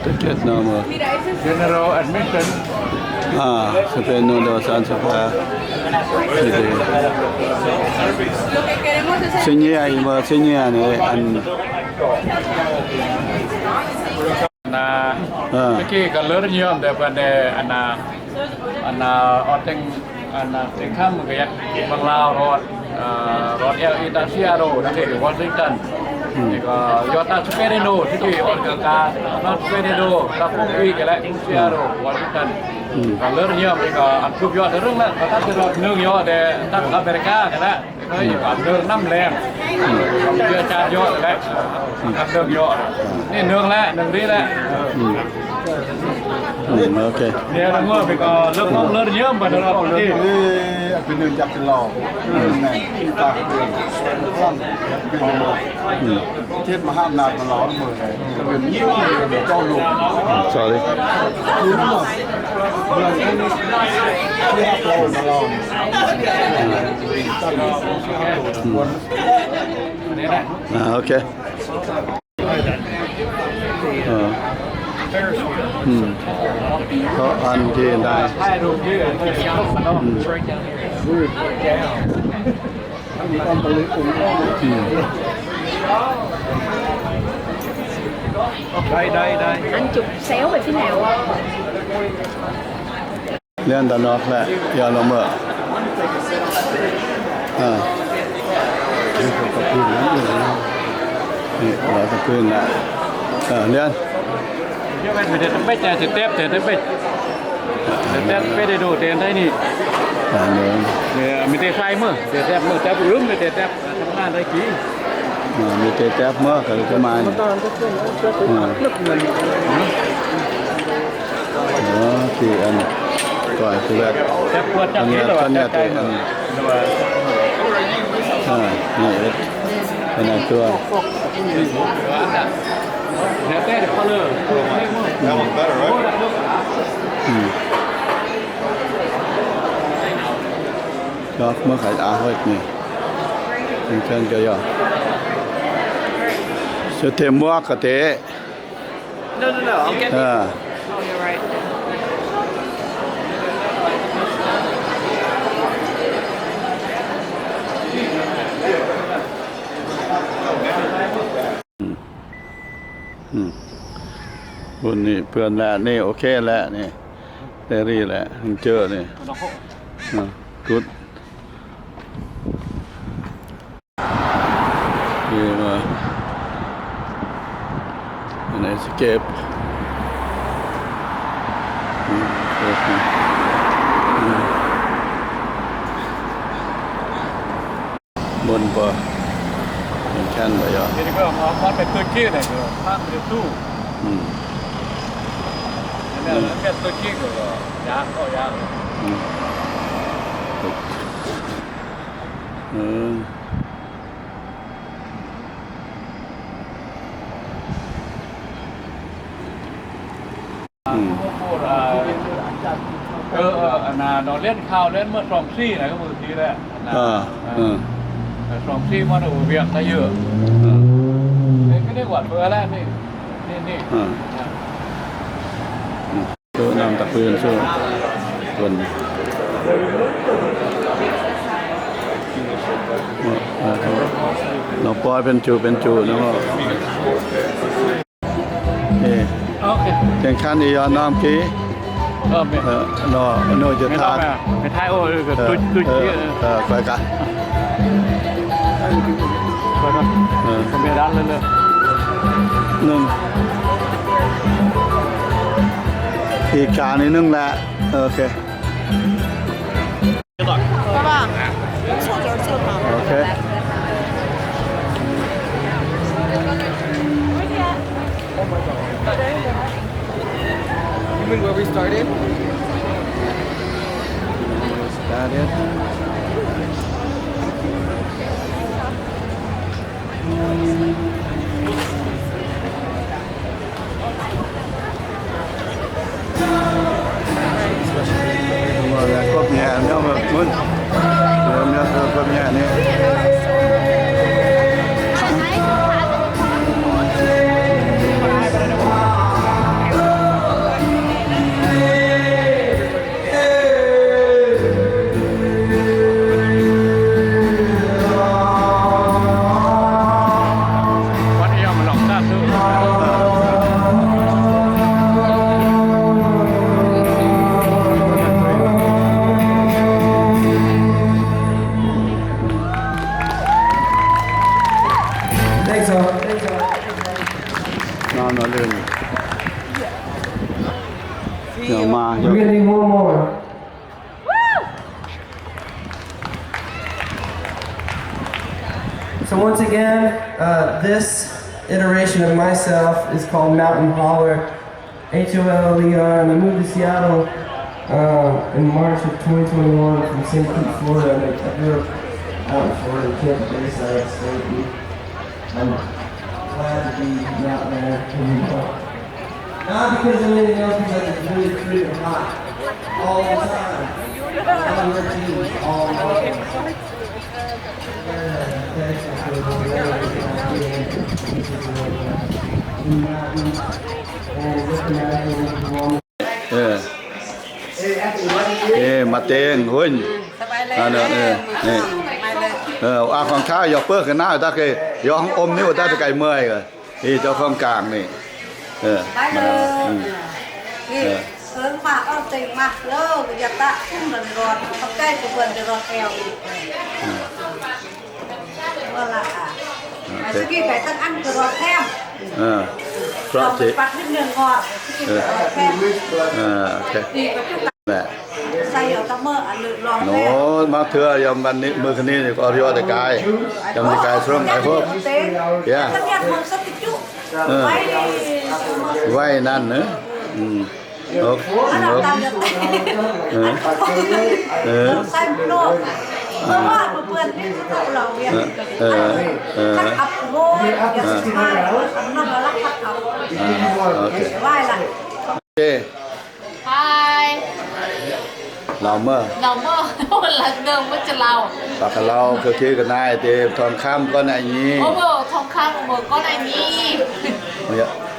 Ticket number. General admission. ອ່າ ສະເປນໂນໂດ ຊານສະພາ ຊິເດ ຊິເນຍ ອີກບໍ່ ຊິເນຍນີ້ ອັນ ນາ ເອີ ຕະກີ້ກໍເລີຍຍອມແຕ່ເພິ່ນແດ່ ອັນນາ ອັນນາ ອອດແຕ່ງ ອັນນາ ແຕ່ງຄຳກໍຢາກເມືອງລາວຮອດ ເອີ ຮອດແອວອີຕາຊີອາໂຣ ນະເຂດວໍຊິງຕັນ ອືມ ນີ້ກໍຢອດຕາສະເປເດໂນ ທີ່ທີ່ອອນກາການນອນສະເປເດໂນ ຕາປຸກອີກແຫຼະ ຊີອາໂຣ ວໍຊິງຕັນ ອືມ ກໍເລີຍຍອມ ນີ້ກໍອັນທຸບຍອດເລື່ອງນັ້ນ ກໍທັງເທື່ອໜຶ່ງຍອດແດ່ ທັງອາເມລິກາກໍໄດ້ ເອີ ຢູ່ບ້ານເດີງນ້ຳແລງ ເອີ ເຈື່ອຈານເຍາະແຫຼະ ເອີ ທາງເດີງເຍາະ ນີ້ເດີງແຫຼະ ເດີງນີ້ແຫຼະ ເອີ ອືມ ອືມ ໂອເຄ ເດີງເມືອໄປກໍເລີກເວົ້າເລີກເຍິມໄປຕະຫຼອດ ເອີ ເປັນເດີງຈັກຊິເລົ່າ ອືມ ແມ່ນຕາເປັນ ອືມ ເທດມະຫາອຳນາດມາເລົ່າເມືອໄດ້ ເປັນຍິງເປັນເຈົ້າລູກ sorry ອ່າ ໂອເຄ ເອີ ອືມ ເພາະອັນທີ່ໄດ້ ອືມ ເລື່ອນຕານອກແຫຼະ ຢ່າລະເມີດ ເອີ ນີ້ລອຍຕະພື້ນລະ ເອີ ເລື່ອນ ເອີ ມີແຕ່ໄຟເມືອ ແຕ່ແຕ່ບອືມ ມີແຕ່ແຕ່ບເມືອ ກໍຈະມາ ເອີ ທີ່ອັນ ກ່ອຍຄືແບບ ແຕ່ປວດຈັບ ອັນນີ້ ທີ່ວ່າ ອັນນີ້ ເອີ ນີ້ເຮັດ ອັນນັ້ນຕົວ ແລ້ວແຕ່ color ອືມ ອືມ ຈອກເມືອໄຂອາເຮັດນີ້ ເປັນເຊິ່ງກະຢອ ເສຍເຕັມໝວກກະເຕະ No, no, no, I'll get it. ເອີ Oh, you're right. ອືມ ອືມ ບຸນນີ້ເພື່ອນແຫຼະ ນີ້ໂອເຄແຫຼະ ນີ້ ເດຣີແຫຼະ ເຈີນີ້ ອືມ ກຸດ ເອີ ມາ ອັນ Escape ອືມ ເປີດ ອືມ ອືມ ບົນບໍ່ ເປັນແຄນບໍ່ຢາ ເປັນຕົວຈີນ ພາກເປັນຕູ້ ອືມ ແມ່ນ ແມ່ນຕົວຈີນ ຢາກ ກໍຢາກ ອືມ ເອີ ອືມ ເອີ ເອີ ອັນນ່າ ເນາະ ເຫຼັ້ນຂ່າວ ເຫຼັ້ນເມື່ອສອງສີ່ນະ ກໍມື້ທີ່ແຫຼະ ເອີ ເອີ ເອີ ສອງສີ່ມາ ໂອ ວຽກໄດ້ເຍອະ ເອີ ນີ້ກໍໄດ້ຫວັດເບີແລ້ວ ນີ້ ນີ້ ນີ້ ເອີ ເອີ ເອີ ນ້ຳຕະປືນ ເອີ ເພິ່ນ ເອີ ເອີ ນ້ອງປອຍເປັນຈູເປັນຈູເນາະ. ເອີ ໂອເຄ ເປັນຄັນອີ່ຍອນນ້ອມກີ ເອີ ແມ່ນ ເອີ ໂນ ໂນ ຈະ ແມ່ນ ທານ ແມ່ນ ແມ່ນ ໂອ້ ເອີ ເອີ ຕຸ້ຍ ຕຸ້ຍ ເອີ ເອີ ເອີ ໄປກະ ໄປກະ ເອີ ເປັນດ້ານເລີຍ ໜຶ່ງ ອີກການໜຶ່ງແຫຼະ ເອີ ໂອເຄ. ເວົ້າແລ້ວກົບແຍມເນາະ ເບິ່ງພຸ້ນ ເອີ ມາເລີຍ ເອົາມາ We're gonna do one more. So once again, uh, this iteration of myself is called Mountain Holler, H O L L E R, and I moved to Seattle, uh, in March of twenty twenty-one from Saint Pete, Florida. And I, I grew up out in Florida, Tampa Bay side, Saint Pete. I'm glad to be out there. Not because of anything else, because it's really freaking hot all the time. All the time. Yeah, thanks for the ເອີ ເອີ ມາເຕັງ ຫຸ້ຍ ສະບາຍແລ້ວ ອັນນັ້ນ ເອີ ນີ້ ສະບາຍແລ້ວ ເອີ ອາ ຂອງຂ້າຢອກເປີກກັນນາ ຕາເກ ຢອກອມນິ້ວ ຕາເກ ເມື່ອຍ ນີ້ເຈົ້າຂອງກາງນີ້ ເອີ ໄປເລີຍ ອືມ ນີ້ ເອີ ເອີ ມາເອົາເຕັງມາເລີຍ ຢ່າຕະ ເພິ່ນຮ້ອນ ເຂົາໃກ້ເພິ່ນຈະຮ້ອນແອວອີກ ເອີ ວ່າລະ ອ່າ ໂອເຄ ສະກີໄປຕັ້ງອັນຄືວ່າແພມ ເອີ ເພາະຊິປັດນິດໜຶ່ງກໍ ເອີ ເອີ ໂອເຄ ແຫຼະ ໃສ່ເອົາຕະເມີອັນລອງ ໂອ້ ມາເທື່ອຍາມວັນນີ້ ມື້ຄືນນີ້ກໍຮຽວແຕ່ກາຍ ຍາມນີ້ກາຍສະລົງໄປໂພດ ຢາ ເອີ ໄວ້ນັ້ນເນາະ ອືມ ໂອເຄ ເອີ ເອີ ໃສ່ໂລດ ເພາະວ່າເພື່ອນເຮົາວຽກ ເອີ ເອີ ຄັດອັບໂຫດ ເອີ ອັບນ້ຳລະຄັດອັບ ອ່າ ໂອເຄ ໄວ້ລະ ໂອເຄ ຮາຍ ລາວເມີ ລາວເມີ ລາວເດີມບໍ່ຈະລາວ ປາກກະລາວ ຄືຄືກັນນາຍເຕ ທອງຄຳກໍນາຍນີ້ ໂອເວີ ທອງຄຳ ໂອເວີ ກໍນາຍນີ້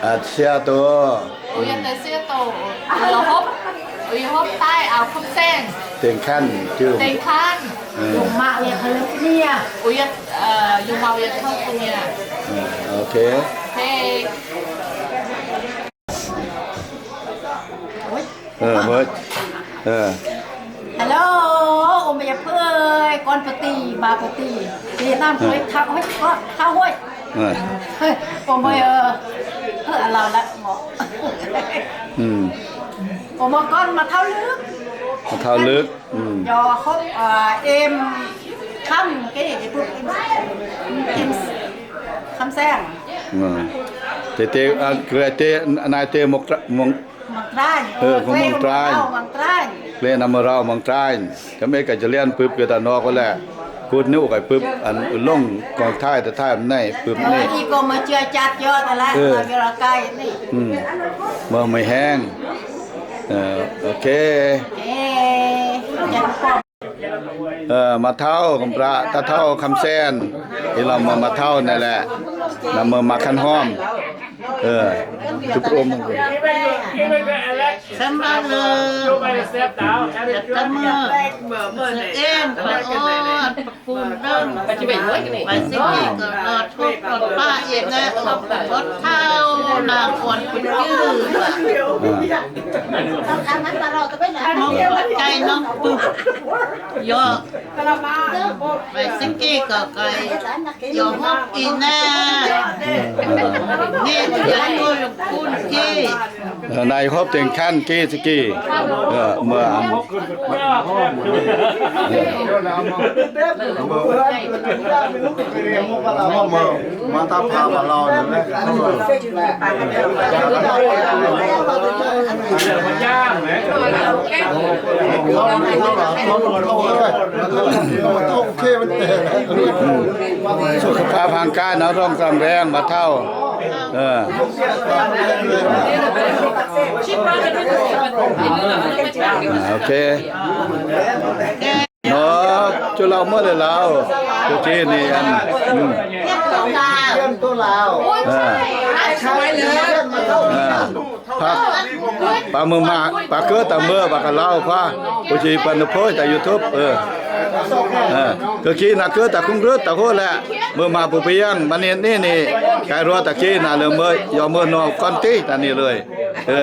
ອາ ເຊຍໂຕ ໂອຍາເຕເຊຍໂຕ ໂອຍາຮົບ ໂອຍາຮົບໃຕ້ ອາວ ຄຳແສງ ເຕັງຄັນ ຈື່ ເຕັງຄັນ ເອີ ຍົມມະ ໂອຍາຄາເລເນຍ ໂອຍາ ເອີ ຍົມມະ ໂອຍາຄາເລເນຍ ເອີ ໂອເຄ ໂອເຄ ໂອ້ຍ ເອີ ເຮີ້ຍ ເອີ ຮັລໂຫຼ ໂອມະຍາເພີຍ ກ່ອນປະຕິ ບາປະຕິ ເດນຳ ເອີ ເຮີ້ຍ ເທົ້າ ເຮີ້ຍ ເທົ້າ ເຮີ້ຍ ເອີ ໂອມະຍາ ເອີ ເຮີ້ຍ ອັນລາວລະເໝາະ ອືມ ໂອມະກ່ອນ ມາເທົ້າລຶກ ມາເທົ້າລຶກ ອືມ ຢໍຄົບ ອ່າ ເອັມ ຄຳ ເກ ເອັມ ເອັມ ຄຳແສງ ເອີ ເຕ ເຕ ອ່າ ຄືໄອ້ເຕ ນາຍເຕ ມົກ ມົກ ມັງຕຣາຍ ເອີ ຂອງມັງຕຣາຍ ມັງຕຣາຍ ເລນຳເຮົາມັງຕຣາຍ ຈະເມກະຈະລຽນປຶບກະຕານອກກໍແລະ ກູດນິ້ວໄປປຶບ ອັນລົງກອງທ້າຍ ແຕ່ທ້າຍມັນໃນປຶບນີ້ ເອີ ອີກກໍມາເຈືອຈັດຍອດຫັ້ນລະ ເອີ ເວລາໃກ້ນີ້ ອືມ ເມື່ອໄມ່ແຮງ ເອີ ໂອເຄ ເອີ ເອີ ມາເທົ້າ ກຳປະ ຕາເທົ້າ ຄຳແສນ ທີ່ລາວມາ ມາເທົ້ານັ້ນແຫຼະ ນຳມາ ມາຄັນຫອມ ເອີ ຈຸບລົມ ສຳລັບເລີຍ ຕະເມີ ສະເອງ ປະອອດ ປະປູນເດີ ໄປຊິກິກະລອດ ໂທດ ໂທດ ປ້າເອງແລະ ໂທດ ໂທດເທົ້າ ນາງອອນ ປຶກຈື່ ເອີ ໃຈນ້ອງປຶກ ຍອກ ໄປຊິກິກະໄກ ຍອກຮອບອີແນ່ ນີ້ຢາກໂກຍລົງພຸ້ນກີ ເອີ ນາຍຮອບເຕັງຄັນກີສະກີ ເອີ ເມື່ອ ມາຕາພາມາລາວນີ້ແຫຼະ ໂອເຄ ມັນແຕກ ສຸຂະພາບຮ່າງກາຍເນາະ ຕ້ອງແຂງແຮງ ບາດເທົ້າ ເອີ ໂອເຄ ເນາະ ຈຸລາວເມື່ອແລ້ວ ໂຕຈີນນີ້ ອັນ ອືມ ຕຽມໂຕລາວ ເອີ ເອີ ພາ ປາມືມາ ປາເກີດຕາເມີ ປາກະລາວ ພາ ໂຕຈີນ ປານຸໂພຍ ຕາຢູທູບ ເອີ ເອີ ຄືກີນາເກີດຕາຄຸງເກີດຕາໂຄແຫຼະ ເມີມາປູປຽງ ມາເນດນີ້ນີ້ ກາຍຣັວຕາກີນາເລີເມີ ຍອມເມີນອກກ່ອນຕິ ຕານີ້ເລີຍ ເອີ.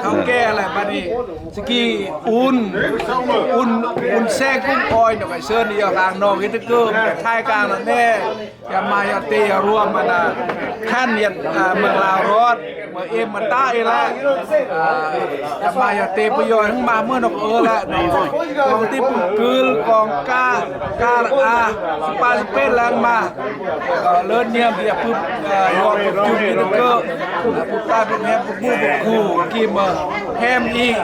ເຖົ້າແກ່ແຫຼະ ບາດນີ້ສະກີອຸນ ອຸນ ອຸນແຊງກຸ້ງອອຍ ດອກໄອເຊີນ ຢູ່ຂ້າງນອກເຮັດເກີບ ຖ່າຍກາງນັ້ນແດ່ ຢ່າມາຢ່າເຕະຢ່າຮ່ວມ ອັນນະ ຄັນເຮັດ ອ່າ ເມືອງລາວຮອດ ເມືອງເອມມາຕາອີກແລ້ວ ອ່າ ຢ່າມາຢ່າເຕະປະໂຫຍດ ທັງມາເມືອງນອກເອີແລ້ວ ກອງທີ່ປຸກກືນ ກອງກາ ກາອາ ສະປາສະເປນແລ້ວມາ ກໍເລີດຍາມທີ່ປຶບ ເອີ ຍອດປຶບຈຸດນີ້ເກີ ປຶບຕາຍປຶບແຮມປຶບໝູ່ປຶບຄູ່ກີມເມີ ແຮມອີກ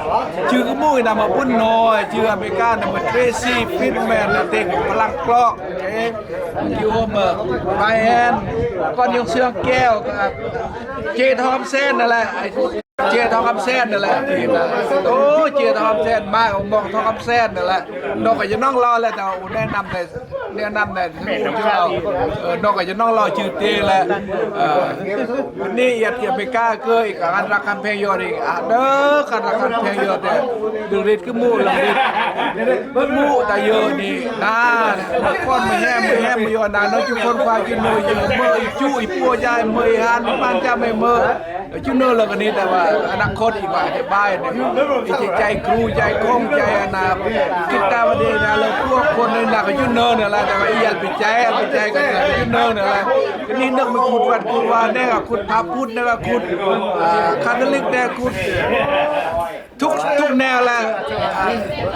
ຊື່ກະໝູ່ນຳມາບຸນນ້ອຍ ຊື່ອາເມລິການຳມາເທຣຊີ ຟິດແມນ ແລະ ເຕັກພະລັງກລອກ ເອ ຢູ່ໂຮມເມີ ໄບແອນ ກ່ອນຍົງເຊື່ອງແກ້ວ ເຈທອງຄຳແສນນັ້ນແຫຼະ ເຈທອງຄຳແສນນັ້ນແຫຼະ ໂອ້ ເຈທອງຄຳແສນ ມາຂອງໝອກທອງຄຳແສນນັ້ນແຫຼະ ນອກກະຈະນ້ອງລໍແຫຼະ ແຕ່ວ່າ ໂອ້ ແນະນຳໄດ້ ແນະນຳແດ່ ເອີ ນອກກະຈະນ້ອງລໍຈື່ເຕແຫຼະ ເອີ ນີ້ອຽດອາເມລິກາເກີອີກ ການລັກຄຳແພງຢອດອີກ ອາ ເດີ ການລັກຄຳແພງຢອດເດີ ດຶງລິດຄືໝູ່ ດຶງລິດຄືໝູ່ຕາເຢີນີ້ນາ ຄົນມາແຮມ ມາແຮມຢູ່ນາ ເນາະ ຈຸຄົນຄວາຍຈຸເນີ ເມີອີຈູ ອີປົວຍາຍ ເມີອີຫານ ມັນຈະໄມ່ເມີ ເອີ ຈຸເນີເລີກອັນນີ້ ແຕ່ວ່າອະນາຄົດອີກວ່າອະທິບາຍນີ້ ອີກໃຈຄູໃຈຄົງໃຈອັນນາ ຄິດຕາມວ່າເດນາເລີກພວກຄົນໃນໜັກຢູ່ເນີນີ້ແຫຼະ ແຕ່ວ່າອີກຢ່າໄປໃຈ ໄປໃຈກັນຢູ່ເນີນີ້ແຫຼະ ນີ້ນຶກໄປຂຸດວັດຂຸດວາແດ່ ຂຸດພະພຸດແດ່ ຂຸດ ອ່າ ຄາທອລິກແດ່ ຂຸດ ທຸກ ທຸກແນວແຫຼະ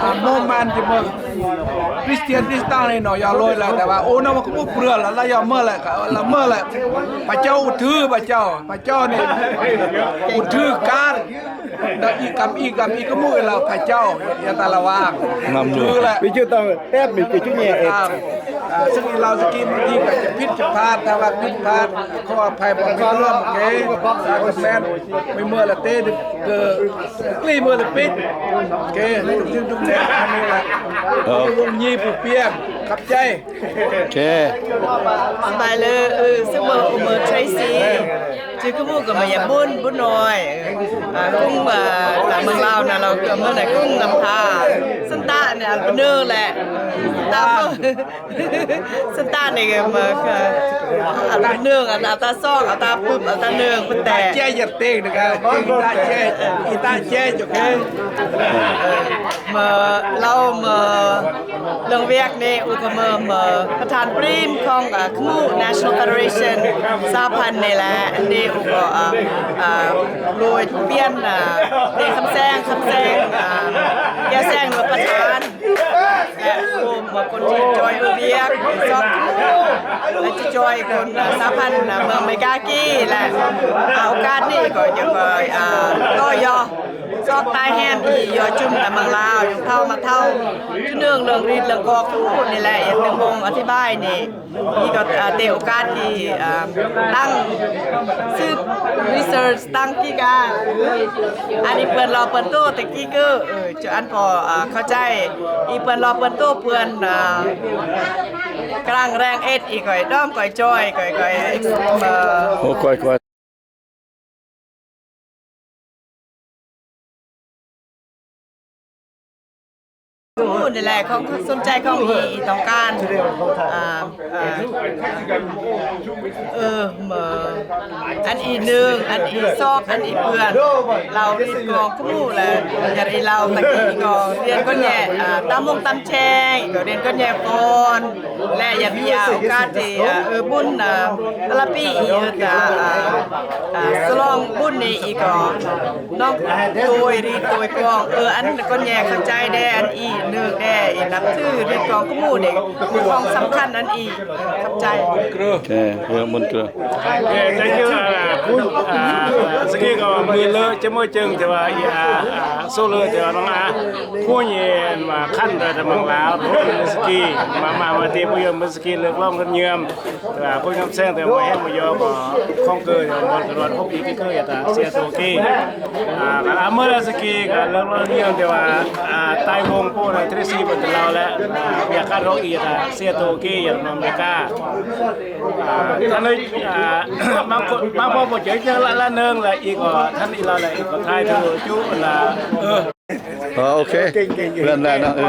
ອ່າ ໂມມັນທີ່ເບິ່ງ ຄຣິສຕຽນ ຄຣິສຕາງນີ້ເນາະ ຢ່າໂລຍແລ້ວ ແຕ່ວ່າ ໂອ້ ນຳວ່າກະບໍ່ເບື່ອແລ້ວ ລະຍອມເມີແລ້ວ ລະເມີແລ້ວ ພະເຈົ້າອຸດຖືພະເຈົ້າ ພະເຈົ້ານີ້ອຸດຖືການ ດອກອີກຳ ອີກຳ ອີກະໝູ່ແລ້ວ ພະເຈົ້າ ຢ່າຕາລະວາງ ນຳເລີຍ ຄືແຫຼະ ວິຈຸຕ້ອງແຕ້ມນີ້ ວິຈຸແຍ່ເອງ ອ່າ ຊຶ່ງອີລາວສະກີບາງທີກໍຈະຜິດຈະພາດ ຖ້າວ່າຜິດພາດ ຂໍອະໄພບໍ່ມີເລື່ອງ ໂອເຄ ສາທຸແມ່ນ ໄປເມືອລະເຕ ເກີ ກລີເມືອລະປິດ ໂອເຄ ທຸກສິ່ງທຸກແນວ ອັນນີ້ລະ ເອີ ວົງຢີຜູ້ປຽງ ຂອບໃຈ ໂອເຄ ສະບາຍເລີຍ ເອີ ຊື່ອເມີ ເມີ ເທຣຊີ ຊື່ຄືໝູ່ກໍມາຢາມບຸນ ບຸນນ້ອຍ ເອີ ອາ ກຸ້ງ ອາ ຕາມເມືອງລາວນະ ລາວກໍເມືອງໃນກຸ້ງນ້ຳທາ ສັນຕາເນ ອັນປະເນີແຫຼະ ຕາມ ສະຕານີ້ກໍມາ ອັນໜຶ່ງ ອັນຕາສອງ ອັນຕາປຶບ ອັນຕາໜຶ່ງ ປຶບແຕກ ເຈຍເຕັງນະ ອີຕາເຈຍ ອີຕາເຈຍ ໂອເຄ ເອີ ມາເລົ່າມາເລື່ອງວຽກນີ້ ອຸກະເມີມາປະທານປຣີມຂອງ ອາ ຂະໝູ່ National Federation ສະຫະພັນນີ້ແຫຼະ ອັນນີ້ອຸກະ ອາ ອາ ໂດຍພຽນ ອາ ເດຄຳແສງ ຄຳແສງ ອາ ແກ້ວແສງ ມາປະທານ ແລະ ໂຮມວ່າຄົນທີ່ຈອຍເຮັດວຽກ ຊອກ ແລະ ຈະຈອຍຄົນສາພັນເມືອງເມກາກີ ແລະ ອາ ໂອກາດນີ້ກໍຢາກ ອາ ຕໍ່ຍໍຊອກຕາຍແຮມອີ່ຍໍຈຸ່ມນຳເມືອງລາວ ຢູ່ເທົ່າມາເທົ່າ ຈຸເນື່ອງເລື່ອງລິດເລື່ອງກອກ ຜູ້ນີ້ແຫຼະ ຢາກເປັນວົງອະທິບາຍນີ້ ນີ້ກໍ ອາ ເຕະໂອກາດທີ່ ອາ ຕັ້ງສືບ research ຕັ້ງກີກາ ອັນນີ້ເພິ່ນລໍເປີດໂຕແຕ່ກີກື ເອີ ຈະອັນພໍ ອາ ເຂົ້າໃຈ ອີເພິ່ນລໍເປີດໂຕເພິ່ນ ອາ ກຳລັງແຮງເອັດອີກ ຂ້ອຍດອມ ຂ້ອຍຈອຍ ຂ້ອຍ ຂ້ອຍ ເອີ ໂອ້ ຂ້ອຍ ຂ້ອຍ ຮູ້ນີ້ແຫຼະ ຂອງສົນໃຈຂອງອີ່ ອີ່ຕ້ອງການ ອ່າ ອ່າ ເອີ ເມີ ອັນອີ່ໜຶ່ງ ອັນອີ່ຊອກ ອັນອີ່ເພື່ອນ ລາວມີກອງຄູ່ແຫຼະ ຢ່າໄດ້ລາວຕະກີ້ກໍຮຽນກໍແຍ່ ອ່າ ຕາມົງຕາແຈງ ກໍຮຽນກໍແຍ່ກ່ອນ ແລະ ຢາກມີໂອກາດທີ່ ເອີ ບຸນ ອ່າ ແຕ່ລະປີ ອີ່ ເອີ ຈະ ອ່າ ອ່າ ສະຫຼອງບຸນນີ້ອີກກໍ ນ້ອງໂຕຍຣີໂຕຍກອງ ເອີ ອັນກໍແຍ່ເຂົ້າໃຈແດ່ ອັນອີ່ເນີກແດ່ ອີ່ນັບຖືຣີກອງກະໝູ່ນີ້ ຂອງສຳຄັນອັນອີ່ ຂອບໃຈ ໂອເຄ ເອີ ມັນເກີ ໂອເຄ thank you ອ່າ ຄຸນ ອ່າ ສະກີກໍມືເລີຈະມືເຈິງ ແຕ່ວ່າ ອີ່ ອ່າ ໂຊເລີ ແຕ່ວ່ານ້ອງອາ ຄູເຍນວ່າຄັນໂດຍຕະມັງລາວ ສະກີ ມາ ມາ ມາເຕະຜູ້ຍອມສະກີເລີກລອງກັນເຍືອມ ອ່າ ພວກຍອມແຊງແຕ່ບໍ່ແຮງບໍ່ຍອມ ບໍ່ຂອງເກີດ ບໍ່ຕະຫຼອດຫົກປີທີ່ເກີດ ອ່າ ເສຍໂຕກີ ອ່າ ອາເມລິກາສະກີກໍເລີກລອງເຍອມ ແຕ່ວ່າ ອ່າ ໃຕ້ວົງໂປນະເທຣຊີເພິ່ນເລົ່າແລ້ວ ອ່າ ມີອາກາດຮ້ອງອີກ ອ່າ ເສຍໂຕກີ ຢ່າງນອມເມກາ ອ່າ ທ່ານເອີຍ ອ່າ ບາງຄົນ ບາງພໍ່ບໍ່ເຈີເທື່ອລະ ລະໜຶ່ງ ລະອີກກໍທ່ານອີກລະ ລະອີກກໍທ້າຍເທື່ອຈຸລະ ເອີ ອໍ ໂອເຄ ເພື່ອນແລ້ວເນາະ ເອີ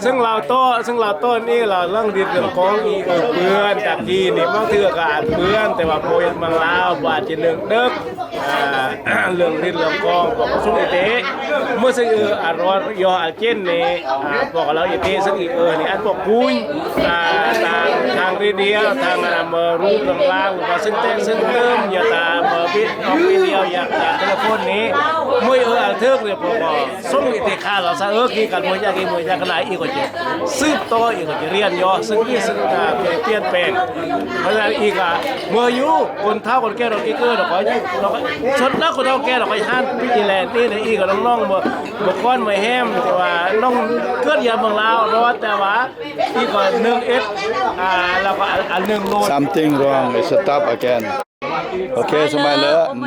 ເຊິ່ງລາວໂຕ້ ເຊິ່ງລາວໂຕ້ນີ້ລາວເລື່ອງດິດເລື່ອງຂອງອີກ ເອີ ເປື້ອນຕະກີ້ນີ້ ບາງເທື່ອກໍອາດເປື້ອນ ແຕ່ວ່າໂພເຮັດເມືອງລາວ ບໍ່ອາດຈະເລື່ອງເດິກ ອ່າ ເລື່ອງລິດເລື່ອງຂອງພວກຊຸມອີເຕ ເມື່ອຊຶກເອີອາຣອນຍໍອາເຈນນີ້ ອ່າ ພວກລາວອີເຕ ຊຶກອີເອີນີ້ ອັນພວກກຸຍ ອ່າ ຕາງທາງເຣດຽວ ທາງ ອ່າ ເບີຮູບຕ່າງໆ ວ່າຊຶກແຕກຊຶກເຕີມ ຢ່າຕາເບີບິດອອກເຣດຽວ ຢ່າຕາເທເລໂຟນນີ້ ເມື່ອເອີອາເທີກນີ້ ພວກ ສົ່ງອີເຕຄາລາວຊາເອີ ກີກັນມວຍຍາກ ມວຍຍາກນາຍອີກກໍຈະສືບຕໍ່ ອີກກໍຈະຮຽນຍໍ ຊຶ່ງມີ ຊຶ່ງ ອ່າ ປ່ຽນແປງ. ເພາະສະນັ້ນອີກ ອ່າ ເມື່ອຢູ່ຄົນເຖົ້າຄົນແກ່ເຮົາ ກີເກີດເຮົາກໍ ເຮົາກໍ ສ່ວນຫຼາຍຄົນເຖົ້າແກ່ເຮົາກໍຫັນປີແລນນີ້ນະ ອີກກໍນ້ອງໆ ເມື່ອ ເມື່ອກ່ອນມາແຮມ ແຕ່ວ່ານ້ອງເກີດຢູ່ເມືອງລາວ ເນາະ ແຕ່ວ່າອີກກໍໜຶ່ງເອັດ ອ່າ ແລ້ວກໍອັນ ອັນໜຶ່ງໂລດ Something wrong. Stop again. ໂອເຄ ສະໄໝເລີ ອືມ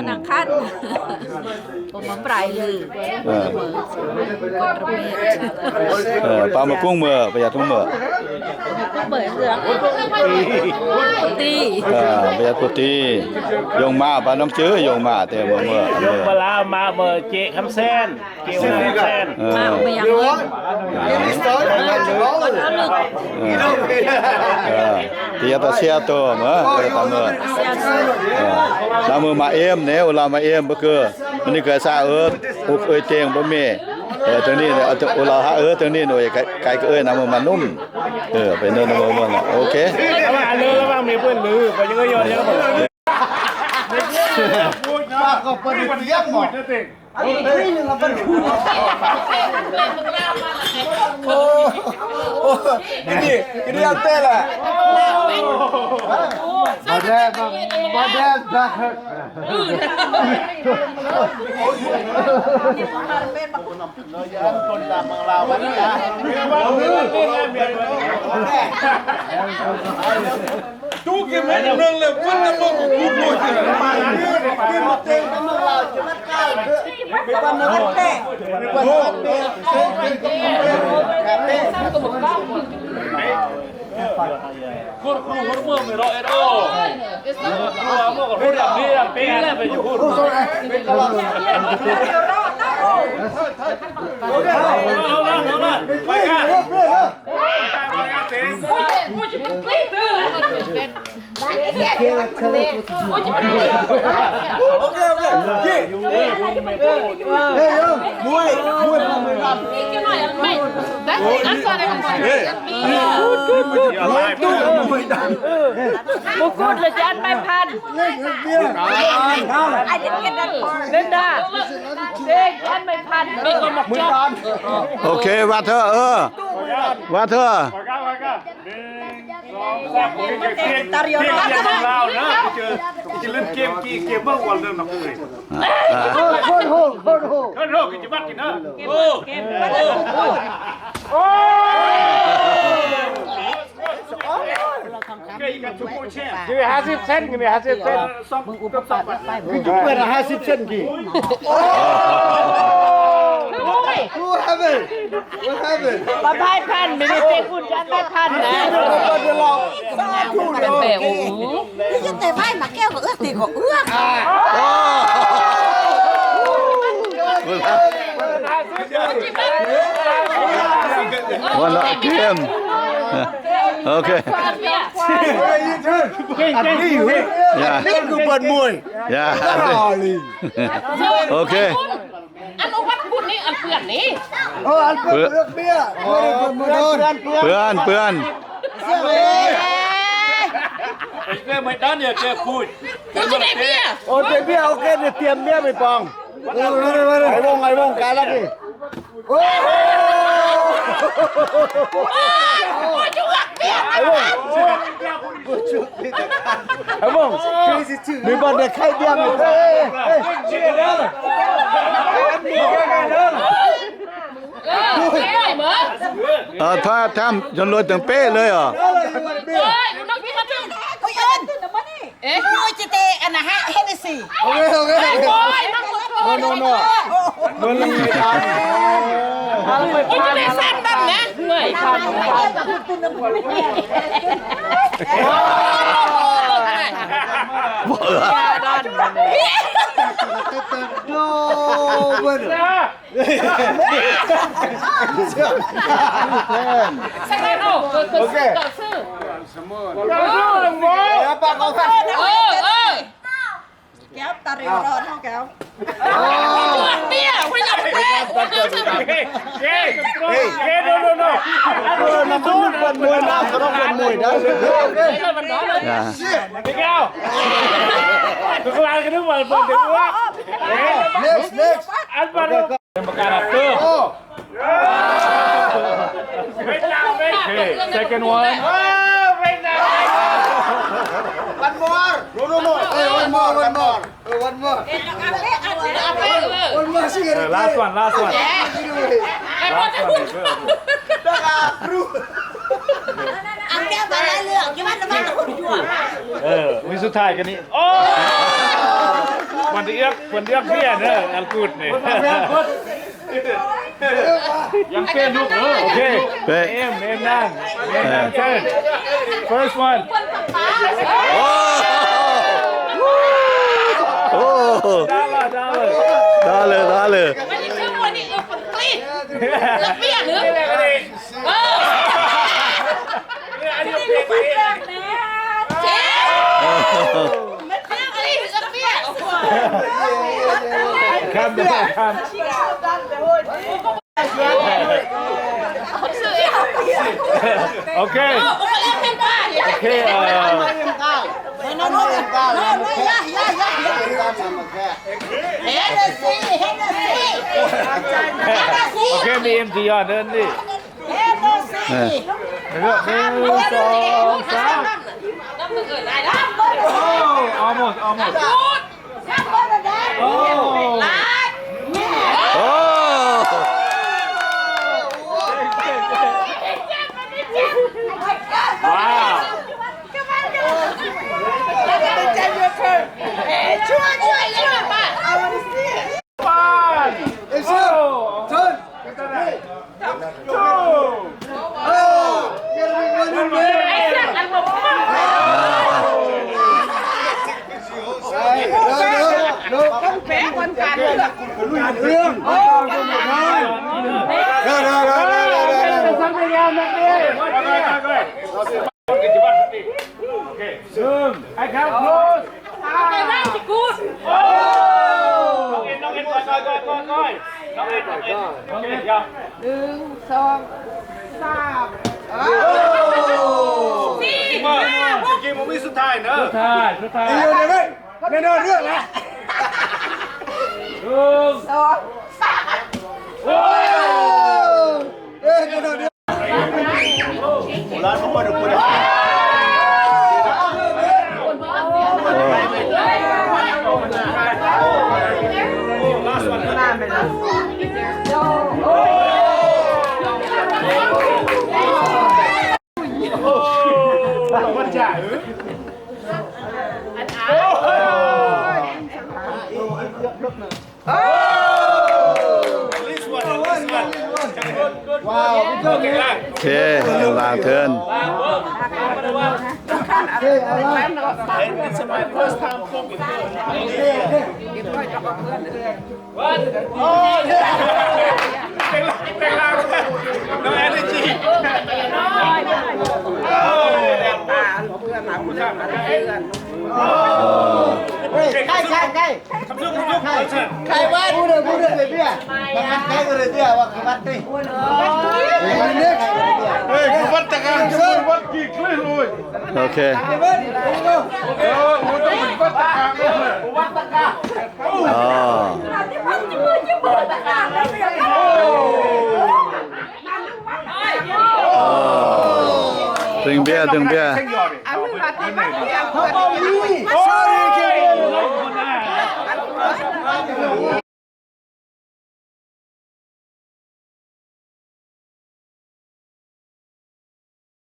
ເອີ ປາມາກຸ້ງເມີ້ ປະຢັດທຸງເມີ້ ເອີ ປະຢັດພຸດຕີ ຢົງມາ ປານ້ອງຈື່ ຢົງມາ ແຕ່ເມີ້ ເມີ້ ຢົງມາລາວ ມາເມີ້ ເຈຄຳແສນ ເອີ ເອີ ເອີ ເອີ ຕຽຕາເຊຍໂຕ ເອີ ຕາເມີ ເອີ ຕາເມີມາເອມເນ ໂອລາມາເອມ ບະເກີ ມັນນີ້ເກີດຊາເອີ ອຸກເອີຍເຕງ ບໍ່ເມ ເອີ ທາງນີ້ ໂອລາຫາເອີ ທາງນີ້ ໂອຍ ໄກ ໄກເອີຍ ນຳມານຸ່ມ ເອີ ໄປເນີນນຳມາ ໂອເຄ ລະວັງ ລະວັງ ມີເພິ່ນລື ໄປເອີຍ ເອີຍ ເອີຍ ປາກກໍປະດິດຕຽມໝໍ. ໂອ້ ໂອ້ ກິນດີ ກິນດີ ເອົາແຕ່ລະ ບໍ່ໄດ້ ບໍ່ ບໍ່ໄດ້ Tú que me no le cuenta poco culo. ມະກຸດລະຈານໄມ້ພັນ ເລນດາ ເອກອັນໄມ້ພັນ ໂອເຄ ວ່າເທີ ເອີ ວ່າເທີ ໜຶ່ງ ສອງ ສາມ ເກມລາວນະ ເຈີ ເຈີເລ່ນເກມກີ້ ເກມເບິ່ງບອນເລື່ອງນຳເອີຍ ໂຄດໂຫດ ໂຄດໂຫດ ໂຄດໂຫດ ກິນຈະບັດກິນເດີ ໂອ້ ໂອ້ ໂອ້ ກິນຫ້າສິບເຊັນ ກິນຫ້າສິບເຊັນ ມຶງອຸປະປາດໄປ ຄືຈະເປີດຫ້າສິບເຊັນກີ້ ໂອ້ຍ What happened? ປະພາຍພັນ ມີແຕ່ເຕະບຸນຈານປະພາຍພັນນະ ເປັນແບບ ໂອ້ໂຫ ນີ້ຈະເຕະໄມ້ມາແກ້ວກໍເອື້ອກ ຕີກໍເອື້ອກ One game. ໂອເຄ ອັນນີ້ຄືເປີດມວຍ ຢ່າ ໂອເຄ ອັນອຸວັດຄຸນນີ້ ອັນເປື້ອນນີ້ ເອີ ອັນເປື້ອນ ເປື້ອນເບຍ ເປື້ອນ ເປື້ອນ ເປື້ອນ ເປື້ອນ ເປື້ອນ ເປື້ອນ ເປື້ອນ ເປື້ອນ ເປື້ອນ ເປື້ອນ ເປື້ອນ ເປື້ອນ ເປື້ອນ ເປື້ອນ ເປື້ອນ ເປື້ອນ ເປື້ອນ ເອີ ຖ້າ ຖ້າ ຈົນລົດຈັ່ງເປ້ເລີຍ ເອີ ເອີຍ ເອີຍ ເອີຍ ເອີຍ ເອີຍ ເອີຍ ເອີຍ ເອີຍ ເອີຍ ໂອເຄ ໂອເຄ ໂອ້ຍ ໂນ ໂນ ໂນ ເບິ່ງນຳ ອິນເຕີເນຊັນນຳນະ ເມື່ອຍ ໂນ ເບິ່ງ ໂອເຄ ເອີ ເອີ Hey, hey, hey, no, no, no. ເອີ ມັນຕ້ອງເປັນມວຍນະ ມັນຕ້ອງເປັນມວຍນະ. Next, next. ອັນປານ Okay, second one. One more. No, no, no. Hey, one more, one more. One more. One more. Last one, last one. Last one. ເອີ ມື້ສຸດທ້າຍກັນນີ້. ໂອ້ ມັນຈະເອືອກ ມັນຈະເອືອກເບຍເດີ ແອລກູດນີ້. ຍັງເປັນລູກເດີ. ໂອເຄ ເປັນ ເອັມ ເອັມນາງ ເອັມນາງເຊີນ. First one. ໂອ້ ໂອ້ ດາລາ ດາລາ ດາລາ ດາລາ. ຂ້າມໄດ້ ຂ້າມ. Okay. Okay, uh, okay, ມີເອັມຈີ ອອນເດີນີ້. ເອີ ໜຶ່ງ ສອງ ສາມ. Oh, almost, almost. ໂອ້ ໂອ້ ວ້າວ. One. Hey, sir. Turn. Hey. Two. Oh. Hey, no, no, no. ໜຶ່ງ ສອງ ສາມ ສີ່ ຫ້າ ຫົກ ເກມບໍ່ມີສຸດທ້າຍເດີ. ສຸດທ້າຍ ສຸດທ້າຍ. ແນ່ນອນເລື່ອງລະ. ໜຶ່ງ ສອງ ສາມ. ໂອ້ ເອີ ແນ່ນອນເລື່ອງ. Wow, good job, man. ໂອເຄ ລາງເທີນ. It's my first time talking to her. Oh, yeah. No energy. Oh. Hey, guys, guys, guys. ໄຂ້ຫວັດ ເຮີຍ ຫວັດຕະກາ ຫວັດກີກເລີຍ. ໂອເຄ ເອີ ມັນຕ້ອງເປັນຫວັດຕະກາ. ອໍ ດຶງເບຍ ດຶງເບຍ.